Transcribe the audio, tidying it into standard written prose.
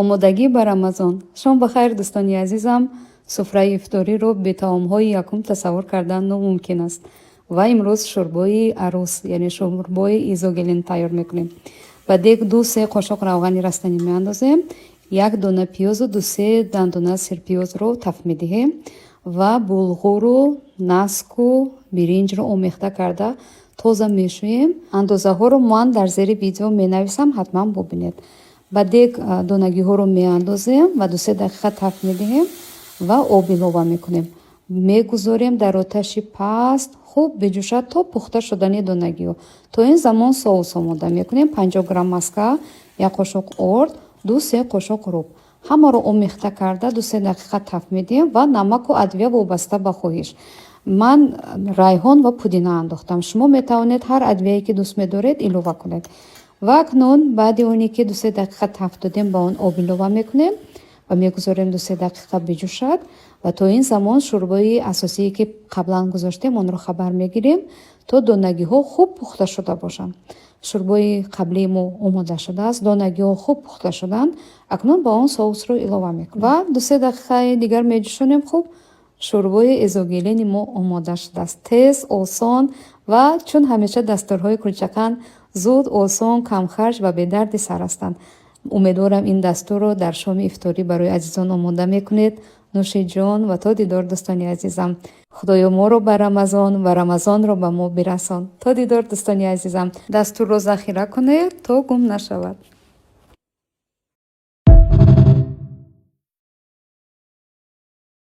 Омодагӣ ба Рамазон. Шом ба хайр, дӯстони азизам. Суфраи ифториро бе таомҳои якум тасаввур кардан номумкин аст. Ва имрӯз шӯрбои арӯс, яъне шӯрбои изогелин тайёр мекунем. Ба дег 2-се қошуқ равғани растанӣ меандозем, як дона пиёзу 2-се дандона сирпиёзро таф медиҳем ва булғуру наску биринҷро омехта карда тоза мешӯем. Андозаҳоро ман дар зери видео менависам, ҳатман бубинед. Ба дег донагиҳоро меандозем ва 2-се дақиқа таф медиҳем ва об илова мекунем. Мегузорем дар оташи паст хуб биҷӯшад то пухта шудани донагиҳо. То ин замон соус омода мекунем: 50 грамм маска, як қошуқ орд, 2-се қошуқ руб. Ҳамаро омехта карда 2-се дақиқа таф медиҳем ва намаку адвия вобаста ба хоҳиш. Ман райҳон ва пудина андохтам. Шумо метавонед ҳар адвияе, ки дӯст медоред, илова кунед. Ва акнун баъди оне ки 2-се дақиқа таф додем, ба он об илова мекунем ва мегузорем 2-се дақиқа биҷӯшад. Ва то ин замон шӯрбои асосие, ки қаблан гузоштем, онро хабар мегирем, то донагиҳо хуб пухта шуда бошанд. Шӯрбои қаблии мо омода шудааст, донагиҳо хуб пухта шуданд. Акнун ба он соусро илова мекунем ва 2-се дақиқаи дигар меҷӯшонем. Хуб, шӯрбои эзогелини мо омода шудааст. Тез, осон ва чун ҳамеша дастурҳои Кулчақанд зуд, осон, камхарҷ ва бедарди сар ҳастанд. Умедворам, ин дастурро дар шоми ифторӣ барои азизон омода мекунед. Нӯши ҷон ва то дидор, дӯстони азизам. Худоё, моро ба Рамазон ва Рамазонро ба мо бирасон. То дидор, дӯстони азизам. Дастурро захира кунед, то гум нашавад.